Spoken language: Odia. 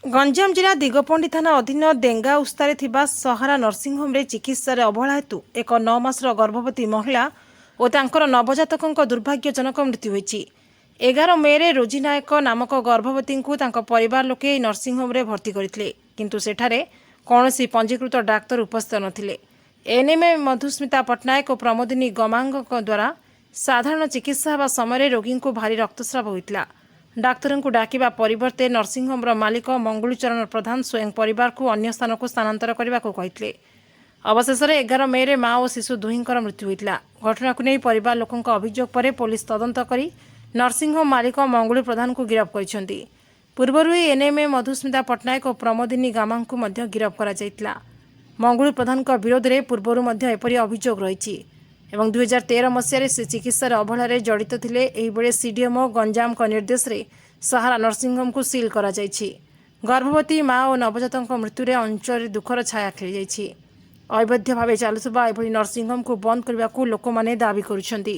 ଗଞ୍ଜାମ ଜିଲ୍ଲା ଦିଗପହଣ୍ଡି ଥାନା ଅଧୀନ ଦେଙ୍ଗା ଉସ୍ତାରେ ଥିବା ସହାରା ନର୍ସିଂହୋମ୍ରେ ଚିକିତ୍ସାରେ ଅବହେଳା ହେତୁ ଏକ 9 ମାସର ଗର୍ଭବତୀ ମହିଳା ଓ ତାଙ୍କର ନବଜାତକଙ୍କ ଦୁର୍ଭାଗ୍ୟଜନକ ମୃତ୍ୟୁ ହୋଇଛି। 11 ମେରେ ରୋଜି ନାୟକ ନାମକ ଗର୍ଭବତୀଙ୍କୁ ତାଙ୍କ ପରିବାର ଲୋକେ ଏହି ନର୍ସିଂହୋମ୍ରେ ଭର୍ତ୍ତି କରିଥିଲେ। କିନ୍ତୁ ସେଠାରେ କୌଣସି ପଞ୍ଜୀକୃତ ଡାକ୍ତର ଉପସ୍ଥିତ ନଥିଲେ। ଏଏନ୍ଏମ୍ ମଧୁସ୍ମିତା ପଟ୍ଟନାୟକ ଓ ପ୍ରମୋଦିନୀ ଗମାଙ୍ଗଙ୍କ ଦ୍ୱାରା ସାଧାରଣ ଚିକିତ୍ସା ହେବା ସମୟରେ ରୋଗୀଙ୍କୁ ଭାରି ରକ୍ତସ୍ରାବ ହୋଇଥିଲା। ଡାକ୍ତରଙ୍କୁ ଡାକିବା ପରିବର୍ତ୍ତେ ନର୍ସିଂହୋମ୍ର ମାଲିକ ମଙ୍ଗୁଳୁଚରଣ ପ୍ରଧାନ ସ୍ୱୟଂ ପରିବାରକୁ ଅନ୍ୟ ସ୍ଥାନକୁ ସ୍ଥାନାନ୍ତର କରିବାକୁ କହିଥିଲେ। ଅବଶେଷରେ 11 ମେରେ ମା ଓ ଶିଶୁ ଦୁହିଁଙ୍କର ମୃତ୍ୟୁ ହୋଇଥିଲା। ଘଟଣାକୁ ନେଇ ପରିବାର ଲୋକଙ୍କ ଅଭିଯୋଗ ପରେ ପୋଲିସ ତଦନ୍ତ କରି ନର୍ସିଂହୋମ୍ ମାଲିକ ମଙ୍ଗୁଳୁ ପ୍ରଧାନଙ୍କୁ ଗିରଫ କରିଛନ୍ତି। ପୂର୍ବରୁ ଏଏନ୍ଏମ୍ ମଧୁସ୍ମିତା ପଟ୍ଟନାୟକ ଓ ପ୍ରମୋଦିନୀ ଗାମାଙ୍କୁ ମଧ୍ୟ ଗିରଫ କରାଯାଇଥିଲା। ମଙ୍ଗୁଳୁ ପ୍ରଧାନଙ୍କ ବିରୋଧରେ ପୂର୍ବରୁ ମଧ୍ୟ ଏପରି ଅଭିଯୋଗ ରହିଛି ଏବଂ 2013 ମସିହାରେ ସେ ଚିକିତ୍ସାରେ ଅବହେଳାରେ ଜଡ଼ିତ ଥିଲେ। ଏହିବେଳେ ସିଡିଏମ୍ଓ ଗଞ୍ଜାମଙ୍କ ନିର୍ଦ୍ଦେଶରେ ସାହାରା ନର୍ସିଂହୋମ୍କୁ ସିଲ୍ କରାଯାଇଛି। ଗର୍ଭବତୀ ମା ଓ ନବଜାତଙ୍କ ମୃତ୍ୟୁରେ ଅଞ୍ଚଳରେ ଦୁଃଖର ଛାୟା ଖେଳିଯାଇଛି। ଅବୈଧ ଭାବେ ଚାଲୁଥିବା ଏଭଳି ନର୍ସିଂହୋମ୍କୁ ବନ୍ଦ କରିବାକୁ ଲୋକମାନେ ଦାବି କରୁଛନ୍ତି।